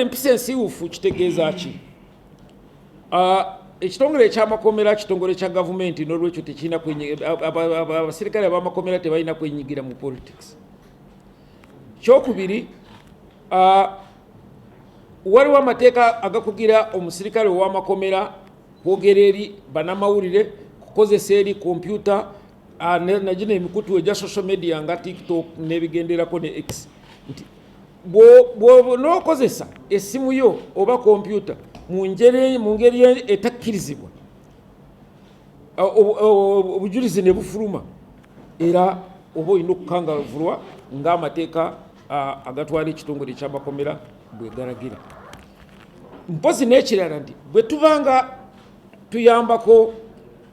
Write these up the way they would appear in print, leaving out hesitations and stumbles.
Empisa ensiiwuufu kitegeeza ki? Ekitongole ekyamakomera kitongole kya gavumenti, n'olwekyo tekirina, abasirikale abamakomera tebalina kwenyigira mu politics. Kyokubiri, waliwo amateeka agakugira omusirikale ow'amakomera kwogera eri bannamawulire, kukozesa eri kompyuta nagino emikutu egya social media nga TikTok n'ebigenderako ne X, nti bw'onookozesa essimu yo oba kompyuta mu ngeri etakkirizibwa, obujulizi ne bufuluma, era oba olina okukangavulwa ng'amateeka agatwala ekitongole ekyamakomera bwe galagira. Mpozi n'ekirala nti bwe tubanga tuyambako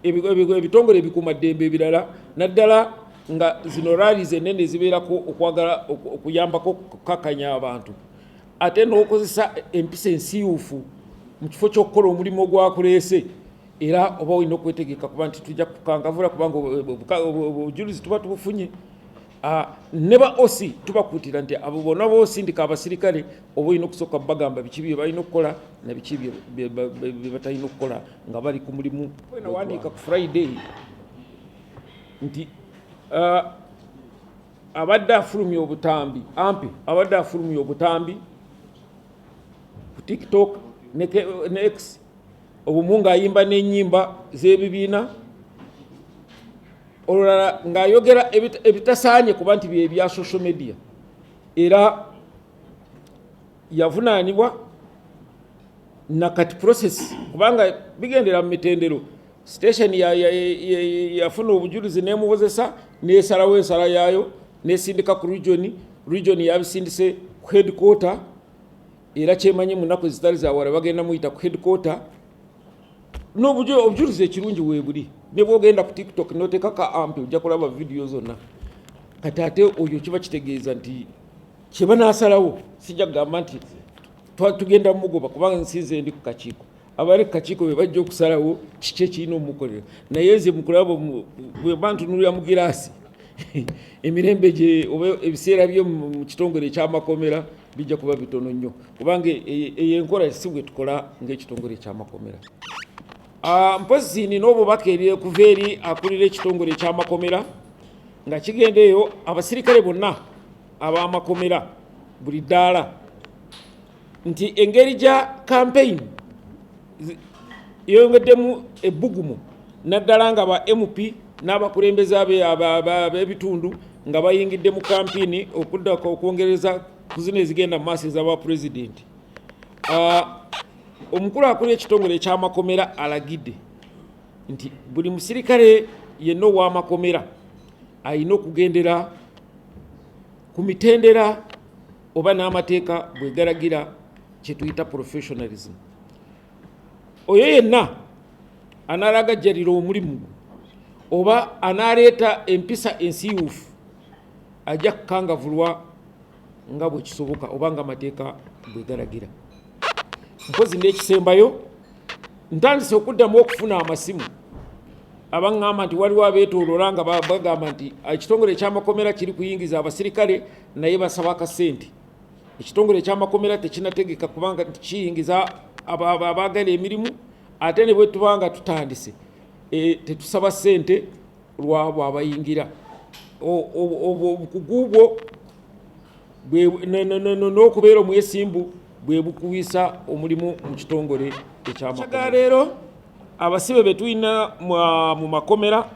ebitongole ebikuumaddembe ebirala, naddala nga zino rallies enene zibeerako okwagala okuyambako okukakanya abantu, ate n'okozesa empisa ensiiwuufu mu kifo ky'okukola omulimu ogwakuleese, era oba olina okwetegeka kuba nti tujja kukangavula, kubanga obujulizi tuba tubufunye. Ne ba OC tubakuutira nti abo bonna boosindika abasirikale, oba olina okusooka bagamba biki bye balina okukola na biki bye batalina okukola nga bali ku mulimu. Nawandiika ku Friday nti abadde afulumya obutambi ampi, abadde afulumya obutambi ku TikTok ne X, obumu ng'ayimba n'ennyimba z'ebibiina, olulala ng'ayogera ebitasaanye kuba nti bye bya social media, era yavunaanibwa. Nakati process, kubanga bigendera mu mitendero, station yafuna obujulizi nemuwozesa, nesalawo ensala yaayo, nesindika ku region, region yabisindise ku headquarter. Era kyemanyi mu nnaku ezitali zawala bagenda muyita ku headquarter n'obujulizi. Ekirungi weebuli, ne bwogenda ku TikTok noteekako ampi, ojja kulaba vidiyo zonna. Kati ate oyo kiba kitegeeza nti kyebanasalawo, sijja kugamba nti tugenda mugoba, kubanga nsinze ndi ku kakiiko. Abali ku kakiiko be bajja okusalawo kiki ekirina omukolera. Naye nze mukulaba, bwe mba ntunulira mu giraasi, emirembe gye oba ebiseera bye mu kitongole ekyamakomera bijja kuba bitono nnyo, kubanga eyo enkola si bwe tukola ng'ekitongole ekyamakomera. Mpozi nina obubaka eri okuva eri akulira ekitongole ekyamakomera nga kigenda eyo abasirikale bonna ab'amakomera buli ddaala, nti engeri gya campaign yongeddemu ebbugumu, naddala nga ba MP n'abakulembeze ab'ebitundu nga bayingidde mu kampini okuddako okwongereza ku zino ezigenda mu maaso ez'aba pulezidenti. Omukulu akulira ekitongole ekyamakomera alagidde nti buli musirikale yenna ow'amakomera alina okugendera ku mitendera oba n'amateeka bwe galagira, kye tuyita professionalism. Oyo yenna analagajjalira omulimu gwe oba analeeta empisa ensiiwuufu ajja kukangavulwa nga bwe kisoboka oba nga amateeka bwe galagira. Mpozi n'ekisembayo, ntandise okuddamu okufuna amasimu abaŋŋamba nti waliwo abeetooloola nga bagamba nti ekitongole ekyamakomera kiri kuyingiza abasirikale naye basaba akasente. Ekitongole ekyamakomera tekinategeka kubanga nti kiyingiza abaagala emirimu, ate ne bwe tuba nga tutandise, tetusaba ssente lwabo abayingira. Obukugu bwo n'okubeera omwesimbu bwe bukuwisa omulimu mu kitongole ekyamakomera. Leero abasibe be tulina mu makomera,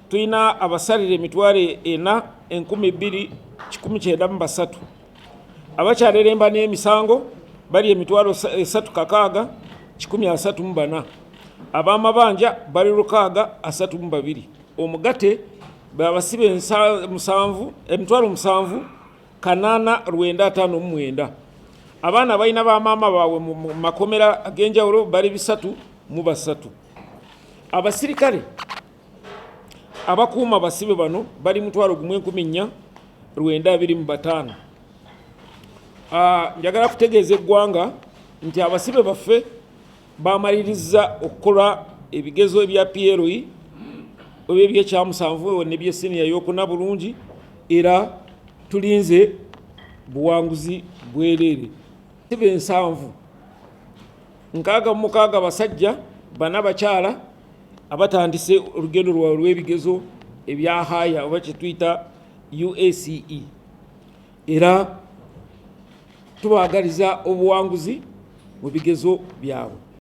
tulina abasalira 402,193, abakyaleremba n'emisango bali 306,134, ab'amabanja bali 632. Omugate abasibe musanvu 7,959. Abaana balina bamaama baabwe mu makomera ag'enjawulo bali 303. Abasirikale abakuuma abasibe bano bali 14,925. Njagala kutegeeza eggwanga nti abasibe baffe bamaliriza okukola ebigezo ebya PLE oba ebyekyamusanvu nebyesiniya yokuna bulungi, era tulinze buwanguzi bwereere. Sibe 70, 66 basajja, 4 bakyala abatandise olugendo lwabwe lw'ebigezo ebya higher oba kyetuyita UACE, era tubaagaliza obuwanguzi mu bigezo byabwe.